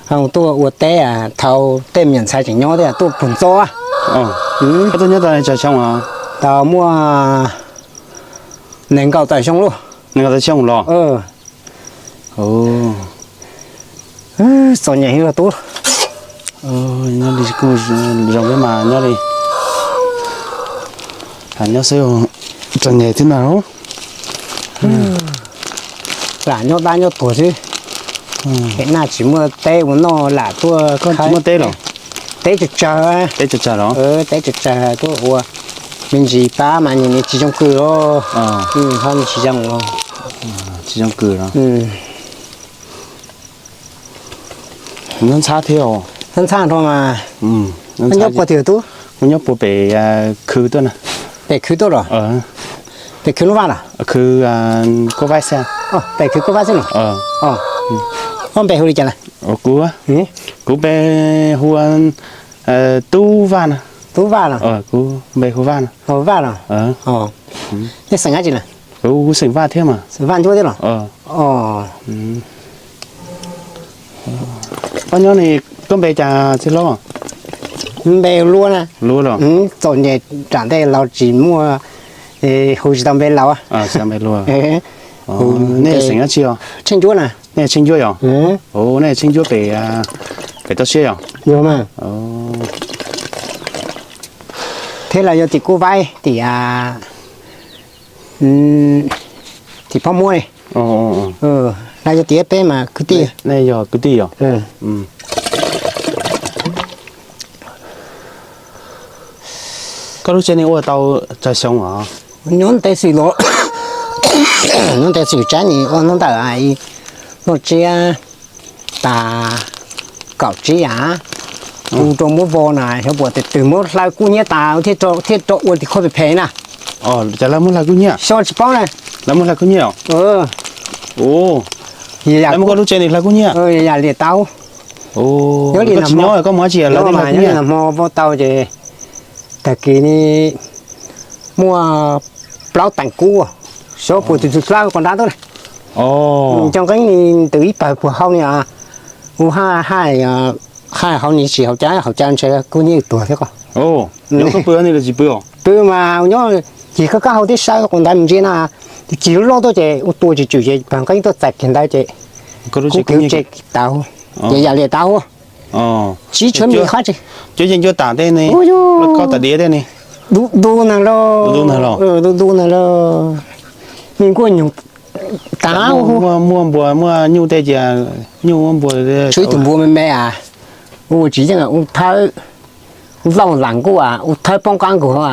Tuaj ua teb thaum tej me nyuam ntxhais tseem nyob thiab tuaj pug ntxob. Koj tuaj nyob tau tsawg xyoo? Tau muaj nees nkaum tawm xyoo lauj. Nees nkaum tawm xyoo los? Txom nyem heev los tub. Nyob li kuj zoo thiab mas nyob li, nyob xwb txom nyem thiab na. Lam nyob dab nyob tuag xwb. Pem naj tsis muaj teb ua noj lam tuaj. Koj tsis muaj teb los? Teb tsawg tsawg. Teb tsawg tsawg los? Teb tsawg tsawg tuaj ua me ntsis pab mas nyias nyias tsis zoo kws os. Ho nyias tsis zoo os. Tsis zoo kws los? Nyob ntxhab thiab os. Ntxhab ntxhab rau mas. Nyob puag twg tub? Kuv nyob puag pem khw tuaj na. Pem khw tuaj los? Pem khw lub vaj los? Khw Koj Vaib xwb. Pem khw Koj Vaib xwb los? Koj npe hu li cas na? Kuv, kuv npe hu Tub Vaj na. Tub Vaj los? Kuv npe hu Vaj na. Vaj los? Nej xeem dab tsi na? Kuv xeem Vaj thiab mas. Xeem Vaj Ntsuab thiab los? Koj nyob ni, koj npe cas txiv hlob? Npe Luab na. Luab los? Txom nyem, nram ntej laus tsis muaj, hu tsis tau npe laus. Tsis tau npe laus. Nej xeem dab tsi os? Tsheej Ntsuab na. Nej Tsheej Ntsuab yom? Nej Tsheej Ntsuab pem, pem toj siab yom? Thiab los yog tim Kub Vaib tim, tim Phob Muab li. Los yog tim peb mas kwv tij. Nej yog kwv tij yom? Koj lub tsev ne ua tau tsawg xyoo os? Nyob ntev xwm los, nyob ntev xwm tsab ne ua nyob ntawm noj tsiab tas kaum tsib yam. Kuv rau muab vau na xyov puas tes twg muab hlawv kub hnyiab tas thiaj rau ua tim khoj phem phem na. Cas lawv muab hlawv kub hnyiab? Xyov tsis paub na. Lawv muab hlawv kub hnyiab os? Lawv muab koj lub tsev ne hlawv kub hnyiab? Yam li tau. Nyob li tsis nyob koj mus dab tsi lawv thiaj hlawv kub hnyiab? Hmo vau tau ces tag kis ne muaj plaub teev kub, xyov puas tus tus plab quas nrab tuaj na. Cov nqeeb ni ntws ib pawg puag hauv ni. Ua haj haj hauv ni tsis haus cawv, haus cawv ntshe kub hnyiab tuag thiab ko. Nyob koj pw ni los tsis pw? Pw mas nyob cig kab kab hauv thiab sawv quas ntawd mus ntsia na. Cig loj loj tuaj ces ua tua tsum tsum ces pawg nqeeb tuaj txais kiag ntawd ces kub kiag tse tau, ces yam li tau. Tsis tshuav me qhov tsev. Cov yeej cuab tam tej ne, koj tam diav tej ne. Du du na los, du du na los, me nkuaj nyuj tas. Muaj npua muaj nyuj tej cia, nyuj muaj npua. Tshuav ib tug npua me me as, ua tsis yeej ua thawb, ua laum lam nkuj as, ua thawb poob qab nkaus a,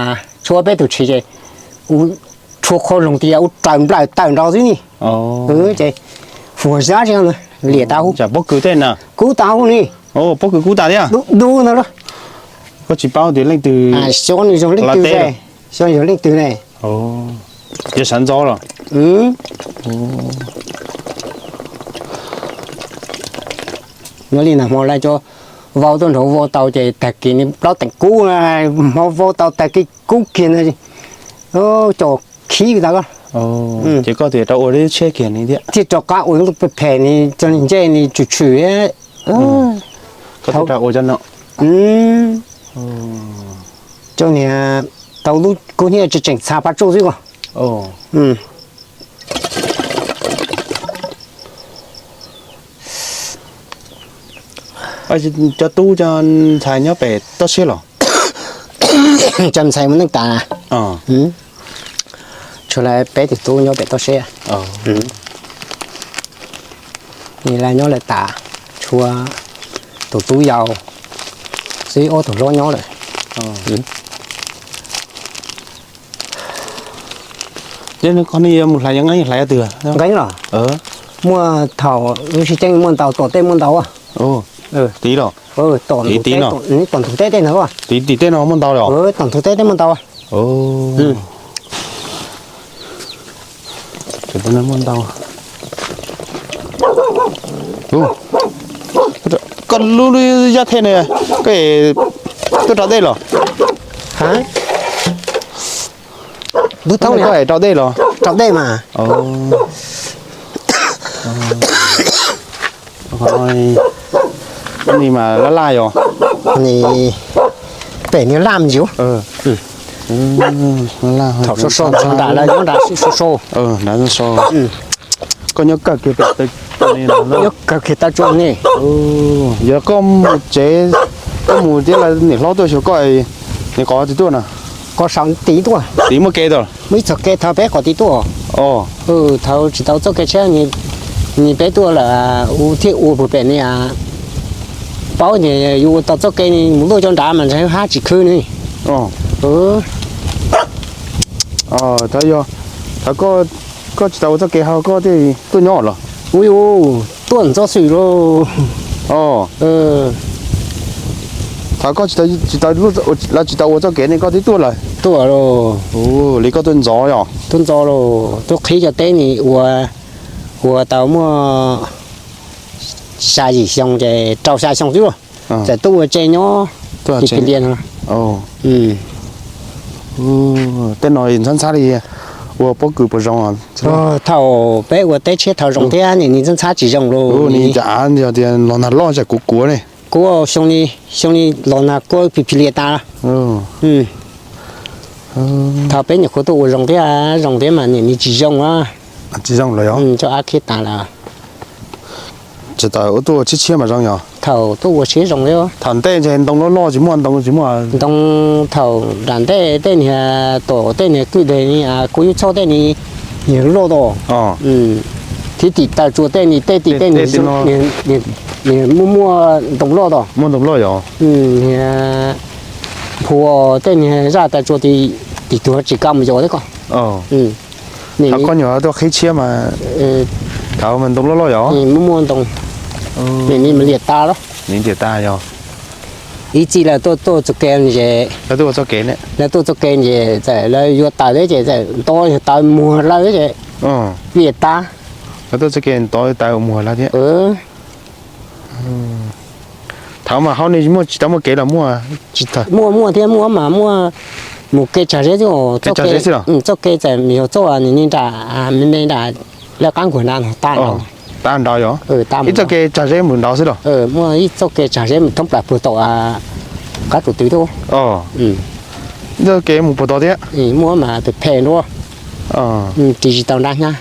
tshuav peb tus tshis ces ua tshuav qhov loog tias ua raws nplawm tawm nrov xwb ni. Ces fuag zab tsi liam tau. Pob kws tej na? Kub tau ni. Pob kws kub tas thiab. Du ntawd los? Koj tsis paub tias leej twg, xyov nws yog leej twg ne, xyov yog leej twg ne. Yog sawv ntxov los? Nyob li nag hmo lawv cov vau tuaj nrog vau tau ces tag kis ni plaub teev kub, hmo vau tau tag kis kub kiag ntag. Cov khib tau. Ces koj thiaj rov ua lub tsheb kiag ni thiab? Thiaj rov qab ua lub phem ni, cov niag ncej ni tshwm tshwm. Koj thiaj rov ua cov no. Cov niag tau lub kub hnyiab tseem txha pab tsuj xwb ko. Cov tub cov ntxhais nyob pem toj siab los? Cov ntxhais mus neej tas. Tshuav lawv peb tus tub nyob pem toj siab. Lawv nyob lawm tas, tshuav tus tub yau xwb, ob tug hlob nyob lawm. Ces qhov no yuav mus hlais cov nqeeb hlais twg? Nqeeb los? Muaj thaum lub sib ceeb muaj ntau, tom tej muaj ntau. Tim los? Tim ntug teb tej no. Tim tej no muaj ntau los? Tom ntug teb tej muaj ntau. Muaj ntau. Koj lub zab them ne, koj tuaj rau dej los? Koj rau dej los? Rau dej mas. Nim mas laj laj yog. Nim pem niag laj me ntsis. Thaum so so nrad lawv nyob nrad so so. Koj nyob kawg kiag pem, nyob kawg kiag taw tsua ne. Yog koj mus tsev, koj mus thiab lawv niam hlob tuaj xyuas koj, nws qhov twg tuaj na? Qhov saum tid tuaj. Tid muaj kev tau. Muaj ib txoj kev thaum peb qhov tid tuaj. Thaum tsis tau txoj kev tsheb, nws peb tuaj lawm, u thiaj ua puag pem ne. Paub tias yuav ua tau txoj kev ne, mus luaj cov nrad mas ntshai hab tsis khwv ne. Thaum, thaum koj tsis tau ua txoj kev ho koj thiaj tuaj nyob los? Ua, tuaj ntxov xwm lauj. Thaum koj tsis tau, lawv tsis tau ua txoj kev ne koj twb tuaj lawm? Tuaj lauj. Li koj tuaj ntxov yom? Tuaj ntxov lauj, tuaj qhib cov teb ne, ua, ua tau muaj xya yim xyoo ces rau xya xyoo xwb lauj. Txawm tuaj ua tsev nyob, tuaj tsev liaj no. Tej no ntxhab ntxhab li ua pob kws puas zoo? Thaum peb ua teb tshiab thaum zoo thiab, nim no ntxhab ntxhab tsis zoo lauj. Nim no cas yog tias los nag loj tsam kuv kuav ne. Kuv xyoo, xyoo no los nag kuav phim phim lias tas. Thaum peb nyuam qhuav tuaj ua zoo thiab, zoo thiab mas nim no tsis zoo a. Tsis zoo lawm yog? Cov ab khiab tas lawm. Tsis tau ua tuaj ua tshiab tshiab mas zoo yog? Thaum tuaj ua tshiab zoo li. Thaum ntej ntshe ntoo loj loj tsis muaj, ntoo tsis muaj. Ntoo thaum nram ntej tej niag tom tej niag kwj deg ni, kuv yub txhoj tej ni, niag loj loj tau. Thiab tim taw tsua tej ni, tej tim tej niag muaj muaj ntoo loj tau. Muaj ntoo loj yog? Niag phua tej niag zaj taw tsua tim tug tsis kam mus yos thiab ko. Thaum koj nyuam tuaj qhib tshiab mas, thaum mas ntoo loj loj yog? Muaj muaj ntoo. Nim no mas lias tas lawm. Nim lias tas yog? Ib txhij lawv tuaj tuaj txoj kev ces, lawv tuaj txoj kev ces txawm lawv yuav taws thiab ces txawm nto yog taws muag lawm ces lias tas. Lawv tuaj txoj kev nto taws muag lawm thiab. Thaum mas hauv ne muaj tsis tau muaj kev los muaj? Muaj, muaj thiab, muaj mas muaj mus kev tsag zeb xwb. Txoj kev txawm yog txoj nim no nram me me nram lawv qab nkuag nrad no tas. Tas nrad yog? Ib txoj kev tsag zeb mus nrad xwb los? Muaj ib txoj kev tsag zeb mus thoob plaws puag tom qab tsuas twv thiab. Ib txoj kev mus puag tod thiab. Muaj mas phem phem nruab, ris tsis tau nrab hnyav.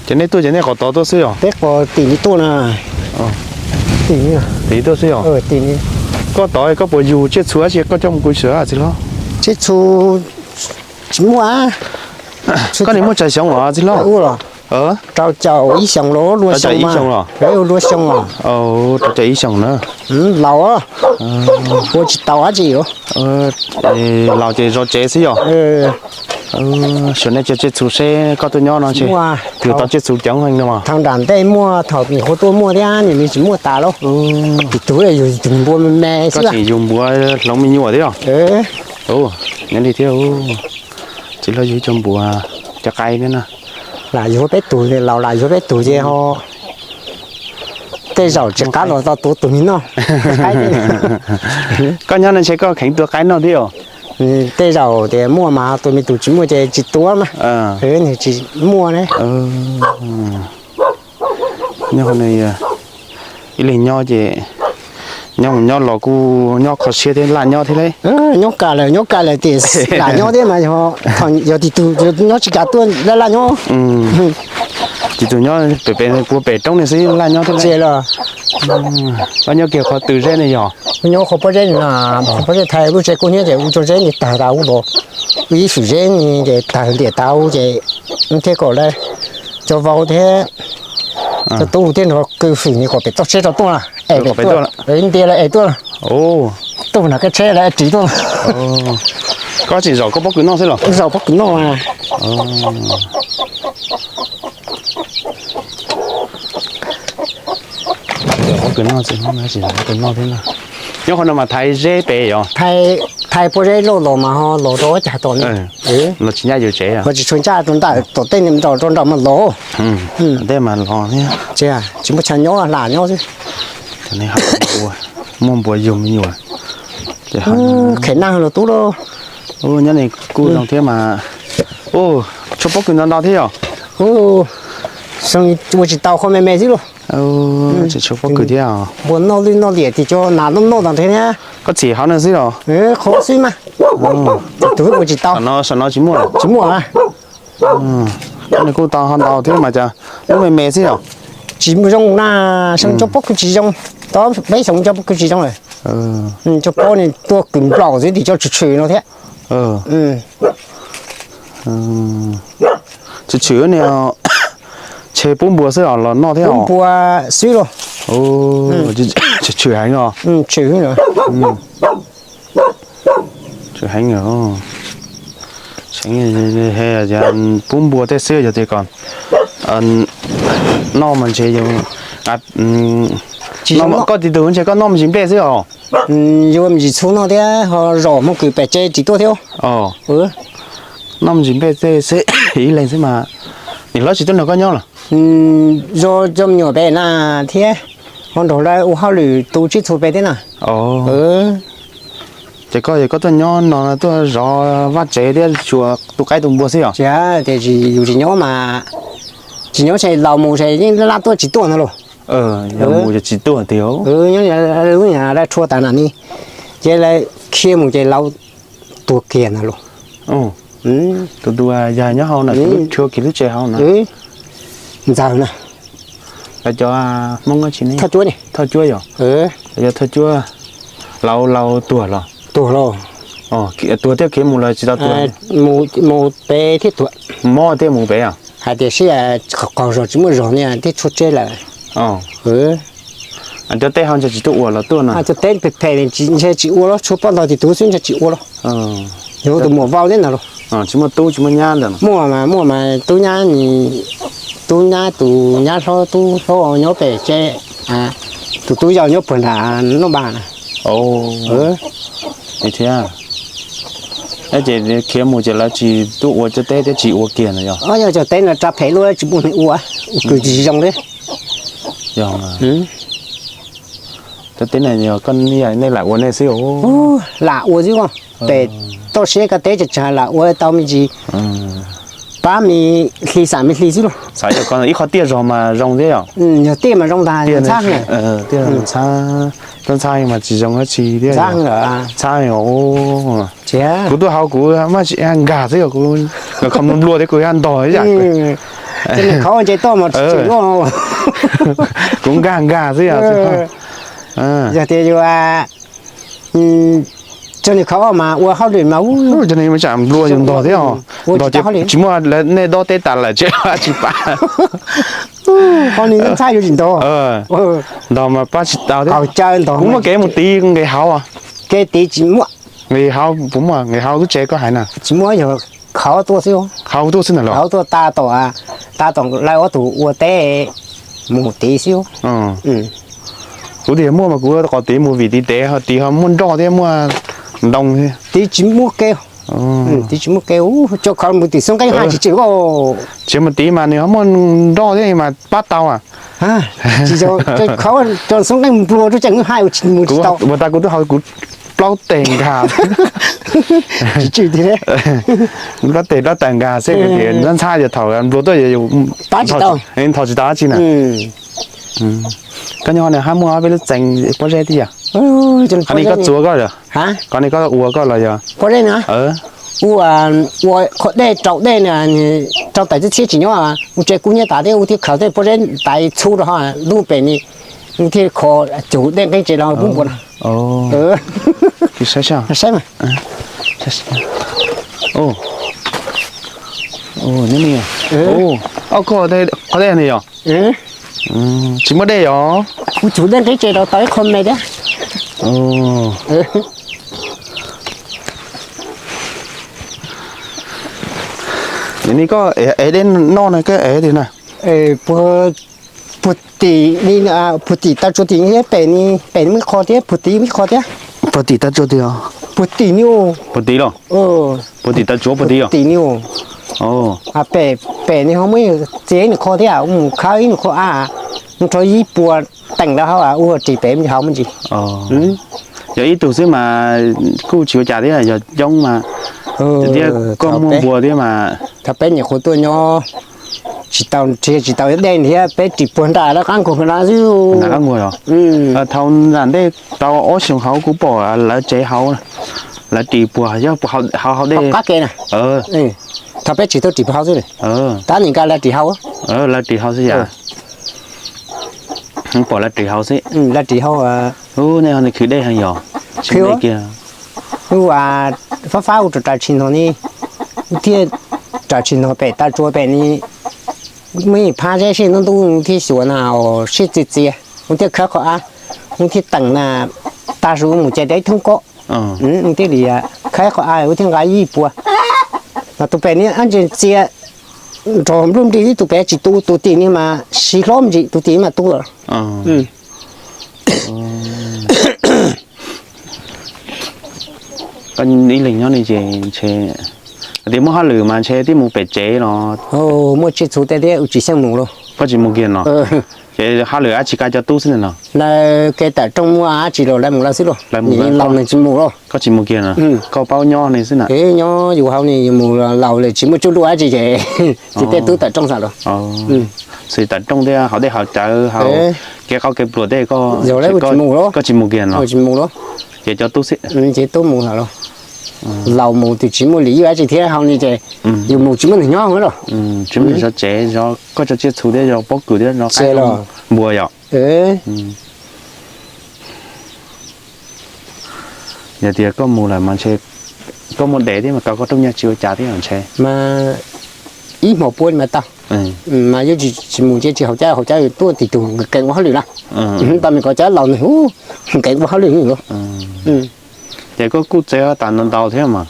Ces nej tuaj ces nej qhov tod tuaj xwb yog? Peb qhov tim li tuaj na. Tim li tuaj xwb yog? Koj tod koj puas yug tsiaj txhu dab tsi koj coj mus kuv sawv txiv hlob? Tsiaj txhu tsis muaj. Koj nim muaj tsawg xyoo los txiv hlob? Rau caum ib xyoos los luag xyoo mas. Luag xyoo os. Rau caum ib xyoos na. Laus, ua tsis tau dab tsi. Laus ces zov tsev xwb yog? Xyov nej cov tsiaj txhu seb koj tuaj nyob no ntshe twb tau tsiaj txhu coob heev no mas. Thaum nram ntej muaj, thaum nyuam qhuav tuaj muaj thiab, nim no tsis muaj tas lauj. Tim tug yug tus npua me me xwb. Koj tseem yug npua hloov me nyuam thiab yog? Nyob li thiab, txiv hlob yug cov npua, cov qaib thiab na. Lam yug peb tug, laus lam yug peb tug ces ho tej zaum tsis qab los tau tuav tus me noj. Koj nyob no ntshe koj kheev tuav qaib noj thiab os. Tej zaum tias muaj mas tuav, me tus tsis muaj ces tsis tuav mas. Nws tsis muaj ne. Nyob ib leeg nyob ces nyob mus nyob los kuj nyob kho siab thiab laj nyob thiab lauj. Nyob kam lawm, nyob kam lawm tiam sis lam nyob thiab mas yog, yog tib tug nyob tsis kam tuaj laj laj nyob. Tib tug nyob pem pem puag pem roob ne xwb laj nyob thiab lauj. Koj nyob kiag qhov twg zeb ne yog? Nyob qhov pob zeb no, qhov pob zeb thaij lub tsev kub hnyiab ces ua tso zeb ne tag tas ub los, ib xwm zeb ne ces tag liam tas ub ces thiab kom lawv cov vauv thiab cov tub thiab nrog kwv fwm ne kom pem txoj tsheb rau tuaj, es pem tuaj, ntias lawv es tuaj, tuaj nram koj tsheb lawv ris tuaj. Koj tseem zaum koj pob kws noj xwb los? Zaum pob kws noj. Pob kws noj, tsis zaum pob kws noj thiab. Nyob qhov no mas thaiv zeb pem yog? Thaiv pob zeb loj los mas ho los rau ua cas tom no. Los tsis ncaj yus tsev, ho tsis tshua ncaj rau ntawm tom tej nraum rau nraum mas los. Tej mas los thiab. Tsis muaj chaw nyob, hla nyob xwb. Muaj npua yug me nyuam. Kheev naj los tub lauj. Nyob ne kuj zoo thiab mas. Tshuav pob kws ntau ntau thiab yog? Ua tsis tau, qhov me me xwb lauj. Tseem tshuav pob kws thiab. Npua noj lwj noj liam tim cov nas noj noj ntag thiab. Koj txhim hauv no xwb los? Qhuav xwb mas. Tus ua tsis tau. Saum no tsis muaj. Tsis muaj. Nws kuj tau ho ntau thiab mas cas lub me me xwb os. Tsis zoo na, xyoo cov pob kws tsis zoo. Tod peb xyoo cov pob kws tsis zoo lawm. Cov pob ni tuaj kws nplaum xwb tim cov tshwm tshwm no thiab. Tshwm tshwm ni, tshe pub npua xwb os los noj thiab? Pub npua xwb los. Tshwm tshwm heev os. Tshwm heev os. Pub npua tej xwb yog tias kom noj mas ntshe yus, koj tiv tus ntshe koj noj me ntsis nplej xwb os. Yuav me ntsis txhuv noj thiab ho zom hmoov kws pem tsev tsis tuaj thiab. Noj me ntsis nplej tej xwb ib leeg xwb mas. Niam hlob tsis tuaj nrog koj nyob los? Zoo cov me nyuam pem na thiab, ho nrog lawv ua hauj lwm tu tsib txhua pem thiab na. Ces koj, koj tuaj nyob no tuaj zov vaj tsev thiab xyuas tu qaib tu npua xwb os? Tias yus tsis nyob mas, tsis nyob ces laus mus ces yeej laj tuaj tsis tuaj no los. Yog mus ces tsis tuaj tiag. Nyob lub nyuag dab tshua tas na ni, ces lawv khiav mus ces laus tuag kiag na los. Tus tus yog nyob hauv na, tus chua kiag lub tsev hauv na. Ntxawg na. Lawv cov Hmoob tsis ne? Thoj Cuab yog? Lawv cov Thoj Cuab, laus laus tuag los? Tuag los. Tuag thiab khiav mus los tsis tau tuag? Mus pem thiab tuag. Mob thiab mus pem os? Hais tias sib qaug zog tsis muaj zog ni thiab tshuav tsev lawm. Cov teb ho ntshe tsis tuaj ua los tuaj no? Cov teb phem phem ntshe tsis ua los, tshuav poj ntxoog tus xwb ntshe tsis ua los. Yog tus muam vau thiab ntag los. Tsis muaj tub tsis muaj nyab ntawd? Muaj mas, muaj mas tub nyab, tub nyab tus nyab hlob tub hlob nyob pem tsev, tus tub yau nyob puag nram noj npas na. Thiab, ces khiav mus ces lawv tsis tuaj ua cov teb thiab tsis ua kiag no yog? Yog cov teb no rab phem luaj tsis muaj neeg ua, ua kws tsis zoo li. Yog, cov teb no yog koj nej lam ua nej xwb? Lam ua xwb os, pem toj siab koj teb tsawg tsawg lam ua tau me ntsis, pab me hli xam me hli xwb los. Xav yog ib qho tiaj zog mas zoo thiab yog? Yog tiaj mas zoo ntag, ntxhab, tiaj ntxhab, ntxhab mas tsis zoo dab tsi thiab. Ntxhab, kuv tuaj hauv kuv maj tsis nkag xwb os, kuv los kho nplua nplua thiab kuv ntog ib yam. Kuv nkag nkag xwb os. Yog tias yus cov nws khov mas ua hauj lwm mas, cov nws tsam nplua yus ntog thiab os. Ntog ces tsis muaj, nej dob teb tas lawm tsev tsis pab. Qhov nws ntxhab yuav tsis ntog. Ntog mas pab tsis tau thiab. Kuv muaj kev mus tiv nqis hauv. Kev tiv tsis muaj. Nqis hauv puas muaj? Nqis hauv lub tsev koj hais na. Tsis muaj, yog khov tuaj xwb. Khov tuaj xwb ntag los? Khov tuaj tas tom, tas tom lawv ob tug ua teb mus tiv xwb. Kuv tias muaj mas kuv qhov tiv mus vim tiv tev, tiv ho muaj nroj thiab muaj ntoo thiab. Tiv tsis muaj kev. Tiv tsis muaj kev, cov khov mus tim Xoob Qeeb haj tsis tswm. Tsis mus tiv mas nws ho muaj nroj thiab mas pab tau. Tsis, khov cov Xoob Qeeb nplua tsuj cai haj mus tsis tau. Ua tas kuv twb hauv kuv plaub teg nkag. Tsis tswm tiag. Plaub teg plaub taw nkag xwb, kuv tias ntxhab ntxhab yog thaum nplua tuaj yus pab tsis tau, nthos tsis tau dab tsi na. Koj nyob no hab muaj ob peb lub txee pob zeb tib yam? Qhov no koj txuas koj los? Qhov no koj ua koj los yog? Pob zeb na, ua, ua qhov dej rau dej na, rau tais txhiab txhiab tsis nyob, ua tsev kub nyob tas thiab ua thiaj khaws tej pob zeb tais txhub rau ho lub pem ni, ua thiaj kho cug dej nqeeb tsev los pub npua no. Saib mas. Ob qho qhov dej ni yog? Tsis muaj dej yog? Kuv cug dej nqeeb tsev rau tau ib qho me thiab. Nim no koj ev dej noj no koj ev tiag na? Puag tim, puag tim taw tsua tim thiab pem ni, pem ni muaj ib qho thiab, puag tim muaj ib qho thiab. Puag tim taw tsua tim os? Puag tim ni. Puag tim los? Puag tim taw tsua puag tim os? Tim ni. Pem, pem ni ho muaj ib txiv ib nus qho thiab, mus khawb ib nus qho a, mus rau ib puas teem lawm hauv ua ris pem hauv me ntsis. Yog ib tug xwb mas kuj tsis ua cas thiab, yog coob mas thiab koj muaj npua thiab mas. Thaum peb nyuam qhuav tuaj nyob Tsis tau nrhiav, tsis tau dej thiab, peb ris puag nram lawv qab nkuaj no xwb. Qab nkuaj los? Thaum nram ntej tau ob xyoos hauv kuv pom lawv tsev hauv, lawv ris puag yog hauv hauv dej. Qab ke na. Thaum peb tsis tau ris puag hauv xwb. Tab nim nka lawv ris hauv. Lawv ris hauv xwb yam. Pom lawv ris hauv xwb. Lawv ris hauv. Ub, nej ho khwv dej heev yog. Khwv kiag. Ub, fab fab ua rau raws tshis no ne, thiaj raws tshis no pem tav tsua pem ne, muaj ib phab zeb sij ntub ntub thiaj xyuas na, sij txias txias, ub thiaj khawb qhov av, ub thiaj teem na, tag su mus ces de ib thoob kob, ub thiaj li khawb qhov av ub thiaj nqa ib puas. Mas tus pem ne ab ntse txias nrog npluj nplig ib tus pem tsis tu, tus tim ne mas siv hlob me ntsis, tus tim mas tu lawm. Ib leeg nyob ni ces ntshe tias muaj hauj lwm mas ntshe twb mus pem tsev los. Muaj tsiaj txhu tej thiab, wb tsis xyeej mus los. Koj tsis mus kiag no? Ces hauj lwm dab tsi koj cov tub xwb no? Lawv kev tawm rooj muaj dab tsi los lawv mus lawv xwb los, laus nws tsis mus los. Koj tsis mus kiag no? Koj paub nyob ni xwb na? Nyob yus hauv ni, yus mus laus lawm tsis muaj cuab luaj dab tsi ces tsis tej tub tawm rooj xwb los. Xws tawm rooj thiab hauv dej hauv cawv hauv kev qaub kev pluas tej koj tsis mus kiag no? Ces cov tub xwb. Ces tub mus los. Laus mus twb tsis muaj lim ib dab tsi thiab hauv ni ces yus mus tsis muaj neeg nyob los. Tsis muaj neeg zov tsev, zov koj cov tsiaj txhu thiab zov pob kws thiab zov qaib npua yom. Yog tias koj mus lawm mas ntshe koj muaj dev thiab mas koj rooj nyaj tsis ua cas thiab ntshe. Mas ib hmo puab mas tau. Mas yeej tsis mus ces tsis haus cawv, haus cawv tuaj tis tug keev ua hauj lwm na. Tau me kov cawv laus nws hu keev ua hauj lwm los. Ces koj kuj txiav tas ntau ntau thiab mas.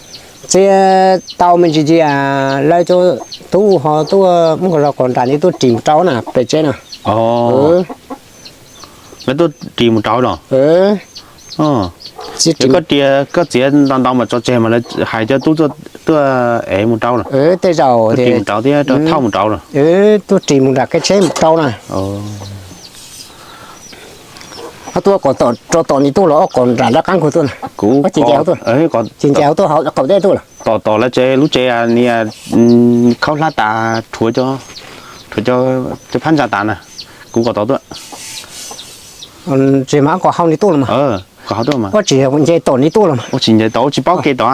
Txiav tau me ntsis tias lawv cov tub ho tuaj muab koj zov kom nram ces tuaj ris mus rau na pem tsev na. Lawv tuaj ris mus rau los? Koj ris, koj txiav ntau ntau mas tso tseg mas lawv hais cov tub tuaj ev mus rau los? Tej zaum ris mus rau thiab rau thauj mus rau los? Tuaj ris mus nram kev tsheb mus rau na. Ob tuaj kom tom rau tom ni tuaj los ob kom nram lawv qab nkuaj tuaj na. Kuv ces nce hauv tuaj, ces nce hauv tuaj hauv qaum teb tuaj los. Tom tom lawv tsev lub tsev ni khaub hlab tas rhuav cov, rhuav cov phab ntsa tas na. Kuv kom tom tuaj. Tsis mas kom hauv ni tuaj los mas. Kom hauv tuaj mas. Ua tsis nce tom ni tuaj los mas. Ua tsis nce tom, ua tsis paub kev tom.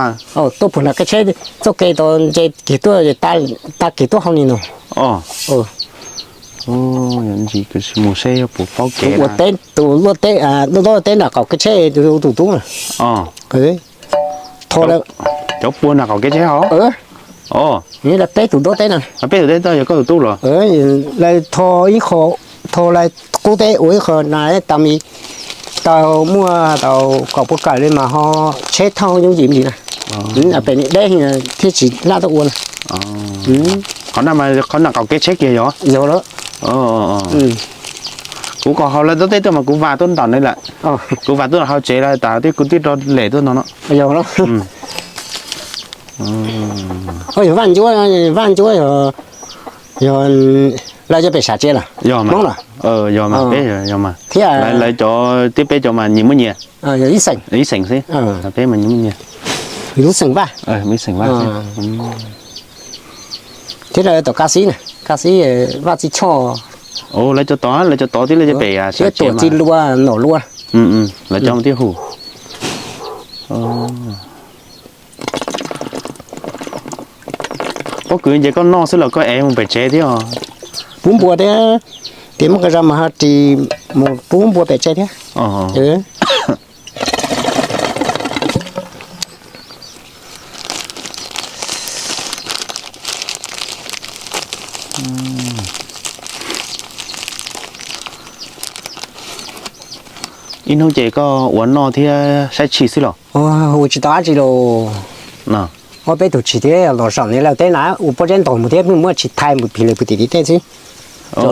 Tuaj puag nram kev tsheb, txoj kev tom nce kiag tuaj, tag kiag tuaj hauv ni no. Ntsis mus seb yog puas paub kev. Ua teb tus luaj teb, luaj teb nram qaum kev tsheb tus tub na. Cov puag nram qaum kev tsheb hov. Lawv peb tus luaj teb na. Peb tus teb yog koj tus tub los? Lawv tho ib qho, tho lawv qub teb ua ib qho na, tau me, tau muaj tau kaum puas kawm li mas ho tsheb thauj yooj yim me ntsis na. Pem ni deb thiab tsis laj tuaj ua na. Qhov na mas qhov nram qaum kev tsheb kiag yog? Yog lawm. Kuv kom hauv lawv tuaj teb tuaj mas kuv vam tuaj nram ne lawm. Kuv vam tuaj hauv tsev lawm tas thiab kuv twb rov lem tuaj no no. Yog lawm. Yog Vaj Ncuab, Vaj Ncuab yog, yog lawv cov pem sam tsev los? Yog mas, Hmoob los? Yog mas, peb yog mas. Thiab lawv cov thiab peb cov mas nyias muaj nyias. Yog ib xeem. Ib xeem xwb. Peb mas nyias muaj nyias. Lub xeem Vaj. Ib xeem Vaj xwb. Thiab lawv tom Kaj Xib na, Kaj Xib Vaj Txiv Choj. Lawv cov tod, lawv cov tod thiab lawv cov pem thiab Tuam Txiv Lua, Nom Lua. Lawv cov thiab hu. Pob kws ces koj noj xwb los koj ev mus pem tsev thiab? Pub npua thiab, tias muab qe zog mas ho ris mus pub npua pem tsev thiab. Ib hnub ces koj ua noj thiab saib tshis xwb los? Ua tsis tau dab tsi los. Ob peb tug tshis thiab los saum ni lawv teb na, ua pob zeb ntog mus thiab muaj tshis thaiv mus pig lawv pw tim tim tej xwb.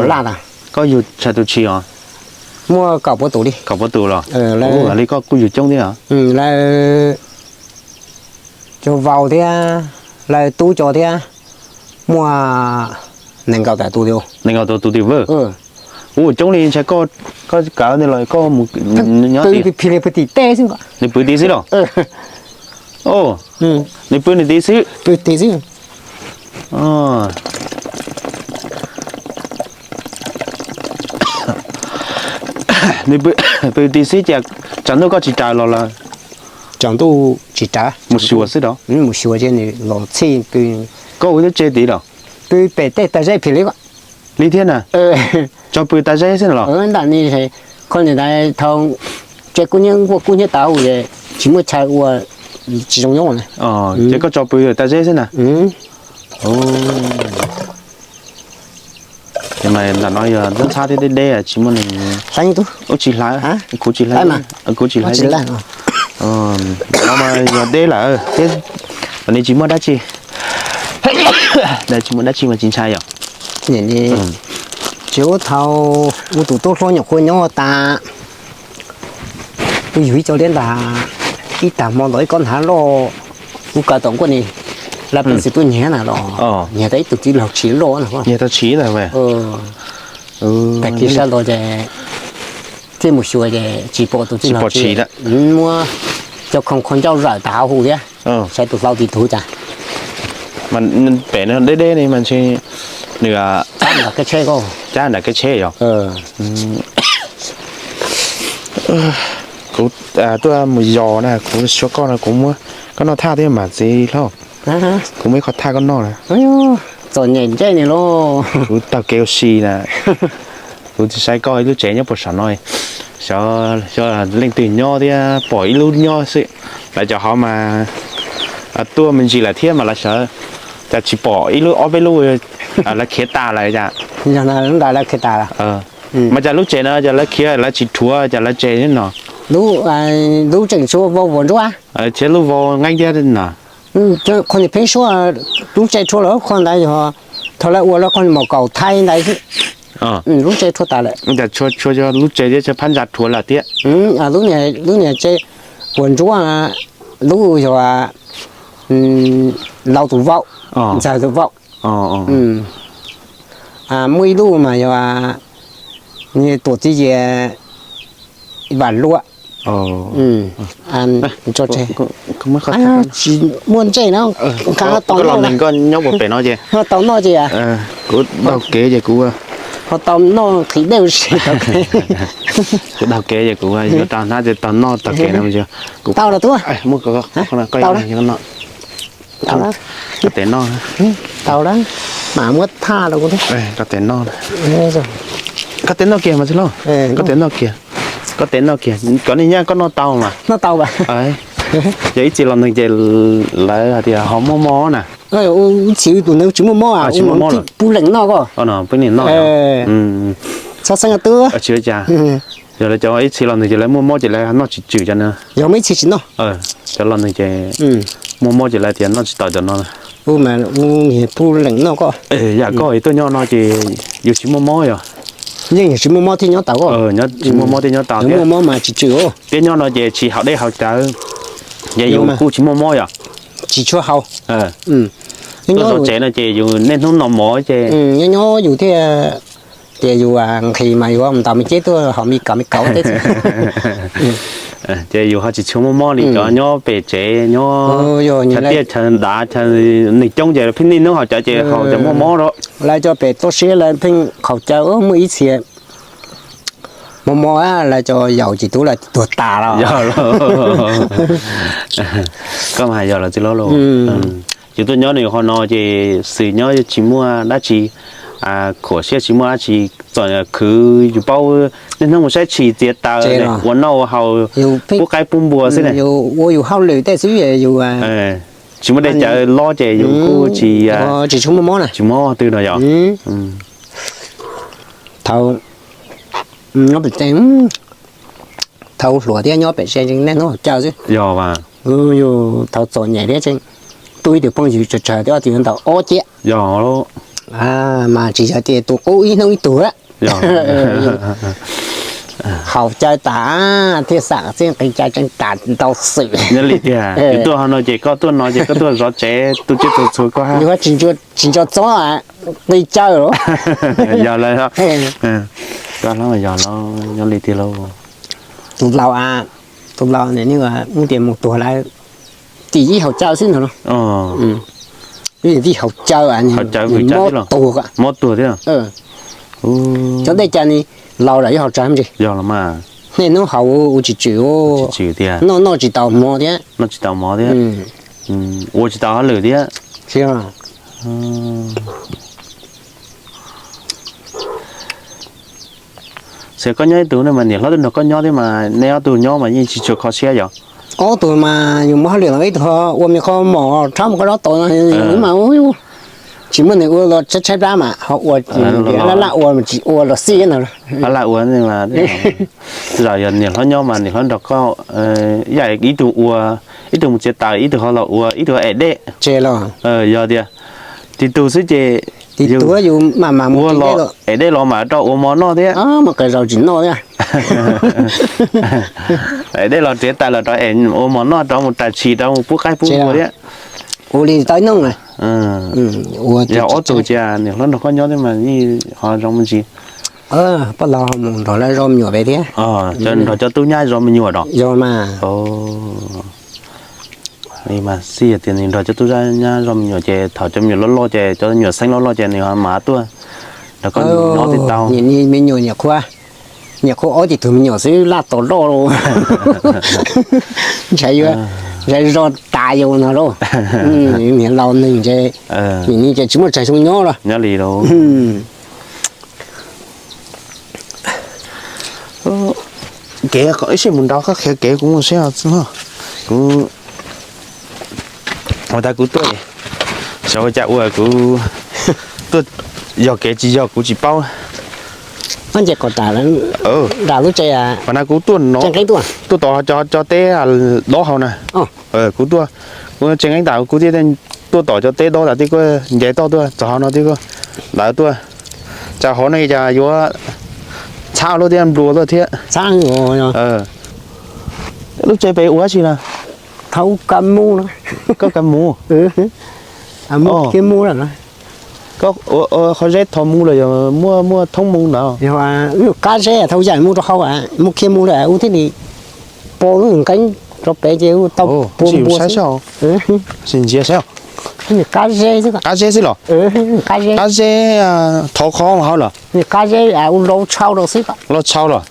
Laj tas. Koj yug tshais tus tshis os? Muaj kaum puas tus li. Kaum puas tus los? Li koj kuj yug coob thiab. Lawv cov vauv thiab lawv tub cov thiab muaj nees nkaum tawm tus li. Nees nkaum tawm tus tim vwj. Ua coob li ntshai koj kawm ntawd los koj mus nyob tim, pw tim tej xwb. Nws pw tim xwb los? Nws pw nws tim xwb. Pw tim xwb. Nws pw, pw tim xwb ces tsam ntuj koj tsis raws los lawm? Tsam ntuj tsis raws, mus xyuas xwb los? Mus xyuas ces nws los txhij pw. Koj ua lub tsev tid los? Pw pem tej tag zeb phim li. Li thiab na? Tso pw tag zeb xwb los? Ntawm ni, kho ntawm thau, tsev kub hnyiab nkuaj kub hnyiab tau es tsis muaj chaw ua, tsis zoo nyob na. Ces koj tso pw tag zeb xwb na? Ntawm no yog ntxhab ntxhab thiab deb deb tsis muaj neeg. Ub tsis hlawv, kuv tsis hlawv, kuv tsis hlawv. No mas yog deb lawm thiab, ni tsis muaj dab tsi, tsis muaj dab tsi mas tsis ntshai yom. Tsis ua thaum ua tus tub hlob nyuam qhuav nyob tas, ua yug ib co liab ntag, ib tag hmo ntawd ib kob nthav loj, kuv kaw tom nkuaj ni, lawv peev xwm tuaj nyiag na los, nyiag tau ib tug txiv laug tshis loj na. Nyiag tau tshis na. Tag kis sab nraud ces thiaj mus xyuas ces tsis pom tus txiv laug tshis, muab cov khoom kho ncauj zawm tas hauv hu thiab, saib tus hlau tim tug cas. Pem no deb deb ne mas ntshe nws cab nram kab tsheb yog. Kuv tuaj mus yos na, kuv xyuas koj no kuv muab koj noj thaj thiab mas txiv hlob. Kuv muaj ib qho thaj koj noj na. Txom nyem ntsej ni lauj. Kuv taug kev ua si na. Kuv tsis saib koj ib lub tsev nyob puag saum no, xyov leej twg nyob thiab pom ib lub nyob xwb. Lawv cov hov mas tuaj me ntsis lawm thiab mas lawv sawv, cas tsis pom ib lub ob peb lub, lawv khiav tas lawm cas. Mas cas lub tsev no cas lawv khiav lawv tsis rhuav cas lawv tsev no? Lub tseem tshuav vau vuas ntsuab thiab lub vau nqeeb thiab no. Qhov niag pheeb suab lub tsev rhuav lawm, qhov ntawd yog thaum lawv ua lawv qhov maum kaum thaib ntawd xwb. Lub tsev rhuav tas lawm. Cas tshua yog lub tsev thiab phab ntsa rhuav lawm thiab. Lub niag tsev vuas ntsuab, lub yog laus tus vauv, ntxawg tus vauv. Muaj ib lub mas yog niag tuam txiv yias Vam Luam. Tsis muaj ntsej na, nqa tau noj, nyob puag pem no ces tau noj ces kuv daug kev ces kuv ho tau noj qhis dej ua si. Kuv daug kev ces kuv yuav rau hnab ces tau noj tau kev no. Tau los tub, tau, koj tes noj, tau lawm, mam muab thaj rau kuv. Koj tes noj, koj tes noj kiag mas txiv hlob, koj tes noj kiag, koj tes noj kiag, cov niag nyab koj noj tau mas. Noj tau. Yog ib txhia los nws ces lawv hais tias ho muaj mob na. Ib txhia tus nws tsis muaj mob, tsis muaj mob, pub leem noj koj. Pub leem noj. Txhob xeeb tub. Yog lawv cov ib txhia los nws ces lawv muaj mob ces lawv noj tsis tswm cov no. Yog muaj ib txhia tsis noj. Cov los nws ces muaj mob ces lawv tias noj tsis tau cov no. Ub, pub leem noj koj. Yam koj tuaj nyob no ces yus tsis muaj mob yog? Yeej yog tsis muaj mob thiaj nyob tau koj. Tsis muaj mob thiaj nyob tau thiab. Muaj mob mas tsis tswm. Thiab nyob no ces tsis haus dej haus cawv, ces yus kuj tsis muaj mob yog? Tsis tshua haus. Tuaj zov tsev no ces yus niaj hnub noj mov ces nyob nyob yus thiaj tias yus nqhis mas yus ntaus me ceb tuaj haus me kaus me kaus thiab. Ces yus ho tsis tshua muaj mob li cov nyob pem tsev nyob chaw tiaj chaw dav chaw neeg coob ces pheej niaj hnub haus cawv ces haus cov muaj mob lawm. Lawv cov pem toj siab lawv pheej haus cawv, muaj ib txhia mob mob lawv cov yaus ces tub lawv tuag tas los. Koj mas yog los txiv hlob los. Yus tuaj nyob nws qhov no ces xwm nyob tsis muaj dab tsi khuam siab, tsis muaj dab tsi txom khwv, yus paub niaj hnub mus saib tshis txiav taws, ua noj ua haus, pub qaib pub npua xwb na. Ua yus hauj lwm tej xwb yus tsis muaj dej cawv lob ces yus kuj tsis, tsis tshua muaj mob na, tsis muaj mob twg no yog. Thaum nyob pem tsev, thaum hluas thiab nyob pem tsev niaj hnub haus cawv xwb. Yog, yus thaum txom nyem thiab tseem tu ib tug phooj ywg tsawg tsawg thiab ob tug yuav ntaus ob ciab. Yog, mas tsis yog tias tus qub ib hnub ib tug. Haus cawv tas thiaj xam txij nqi cawv tseem tas ntau xwm. Nyob li tiag, yus tuaj ho no ces koj tuaj no ces koj tuaj zov tsev tu tsiaj tu txhu koj hab. Tsis nco txob nqi cawv. Yog lawm, koj hlob yog lawm, nyob li tiag lauj. Tus laus, tus laus nim no tias mus tuag lawm, tim ib haus cawv xwb no. Tim haus cawv, mob tuag, mob tuag thiab. Cov dej cawv ni laus lawm yuav haus cawv ntsis. Yog los mas. Niaj hnub haus ua tsis tswm, noj noj tsis tau mov thiab. Noj tsis tau mov thiab, ua tsis tau hauj lwm thiab. Xav koj nyob ib tug ne mas niam hlob twb nrog koj nyob thiab mas nej ob tug nyob mas yeej tsis tshua kho siab yom? Ob tug mas yus muaj hauj lwm los ib tug ho ua me qhov mom rhab mus qhov dob tod no mas tsis muaj nws ua los tshaib tshaib plab mas ho ua, laj laj ua mas tsis ua los xij no. Laj laj ua, zaum yog niam hlob nyob mas niam hlob nrog koj, yam ib tug ua, ib tug mus txiav taws, ib tug ho los ua, ib tug ev dej. Yog tias tis tug xwb ces tis tug yus mam mam ua los ev dej los mam rau ua mov noj thiab. Mas qee zaus tsis noj thiab. Ev dej los txiav taws los rau ev ua mov noj, rau mus rais tshis, rau mus pub qaib pub npua thiab. Ua li tau ib hnub na. Yog ob tug cia niam hlob nrog koj nyob thiab mas yeej ho zoo me ntsis. Poj laus mus nrog lawv zov me nyuam pem thiab. Nrog cov tub nyab zov me nyuam no. Yog mas. Mas xij tias nws nrog cov tub nyab zov me nyuam ces thaum cov me nyuam loj loj ces cov nyuam xeeb loj loj ces nws ho mam tuaj nrog koj nyob thiaj tau. Me nyuam nyuam qhuav, nyuam qhuav ob tug me nyuam xwb laj tos loj los ntshai yuav, ntshai zov tas yus no lauj. Niam laus nws ces, nim no ces tsis muaj tsawg xyoo nyob los. Nyob li lauj. Kev ib sij mus nrau qhov qhiav kev kuv mus seb kuv, ua tas kuv tuaj, xyov ua cas ua kuv tuaj, yog kev tsis yog kuv tsis paub. Nram lub tsev, qhov na kuv tuaj no, tuaj tom cov teb dob hauv na. Kuv tuaj, kuv tseem nqeeb tas kuv thiaj tuaj tom cov teb dob tas tib kuj nce toj tuaj txog hauv no tib kuj lawv tuaj. Cas hauv no cas yuav txhab lub thiab nplua luaj thiab. Lub tsev pem ua dab tsi na? Thaub kab mub. Koj kab mub? Kab mub. Qhov zeb tho mus los yog muaj muaj thoob mus ntawd? Qab zeb thaub yam mus rau hauv, mus khiav mus lawm ua thiaj li pom lub nqeeb rau pem ces ua tau pua npua xwb. Ntsia saib. Qab zeb xwb, qab zeb xwb los? Qab zeb thov qhov hauv los? Qab zeb ua lau tshau rau xwb. Lau tshau los?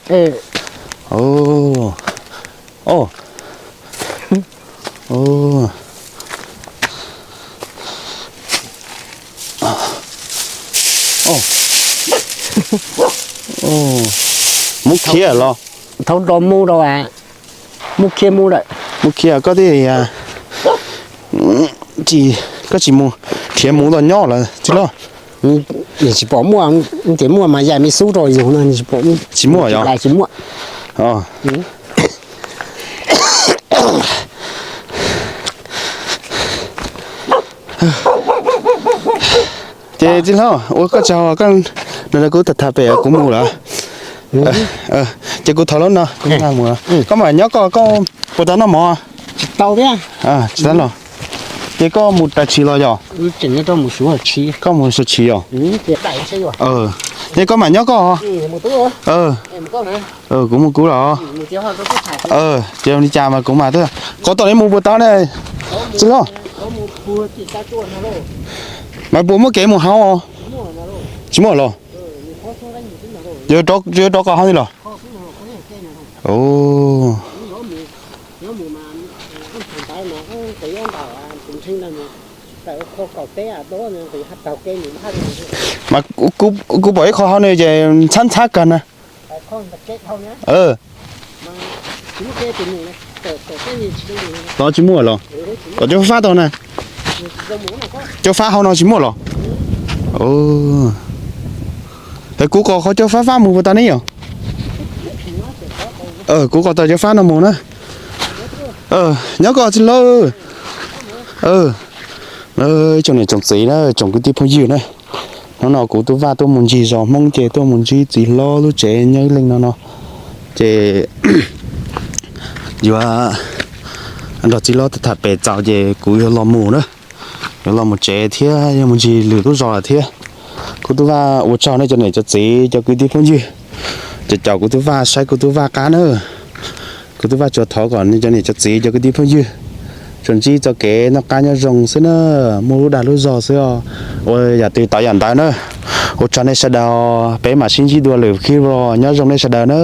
Mus khiav los? Thaub do mus rau, mus khiav mus lawm. Mus khiav koj thiaj, koj tsis mus khiav mus los nyob lawm tsis los? Tsis pom muaj, tias muaj mas yam me xub rau yus no tsis pom. Tsis muaj yog? Tsis muaj. Ces tij laug ua koj tsaug, nws kuv tham tham pem kuv mus lawm. Ces kuv thov lub no, koj mam nyob koj, koj puas tau noj mov? Tsis tau los. Ces koj mus rais tshis los yog? Koj mus suav tshis yog? Ces koj mam nyob koj. Kuv mus kuv los. Ces li cas mas kuv mam tuaj. Qhov tom nej mus puas tau ne? Tij laug, mas puas muaj kev mus hauv? Tsis muaj los? Yuav rov qab hauv li los? Mas kuv pom ib qho hauv no ces ntxhab ntxhab kawg na. Tod tsis muaj los? Tod cov fab tau na? Cov fab hauv no tsis muaj los? Es kuv qos qhov cov fab fab mus puas tau ne yom? Kuv qos tau cov fab no mus na. Nyob koj tij laug. Tsoom niam tsoom txiv na, tsoom kwv tij phooj ywg na, hnub no kuv Tub Vaj tuaj mus ncig zos Hmoob ces tuaj mus ntsib txiv hlob lub tsev nyob ib leeg no no, ces yuav nrog txiv hlob tham pem txaus ces kuv yuav los mus na, yuav los mus tsev thiab yuav mus ncig lwm lub zos lawm thiab. Kuv Tub Vaj ua tsaug nej cov niam cov txiv cov kwv tij phooj ywg, ces caum kuv Tub Vaj saib kuv Tub Vaj qab na. Kuv Tub Vaj tsuas thov kom nej cov niam cov txiv cov kwv tij phooj ywg tsuas ntsib txoj kev noj qab nyob zoo xwb na, muaj lub dag lub zog xwb os. Ua yam twg tau yam ntawd na. Ua tsaug nej sawv daws, peb mam sib ntsib dua lwm clip vlog, nyob zoo nej sawv daws na.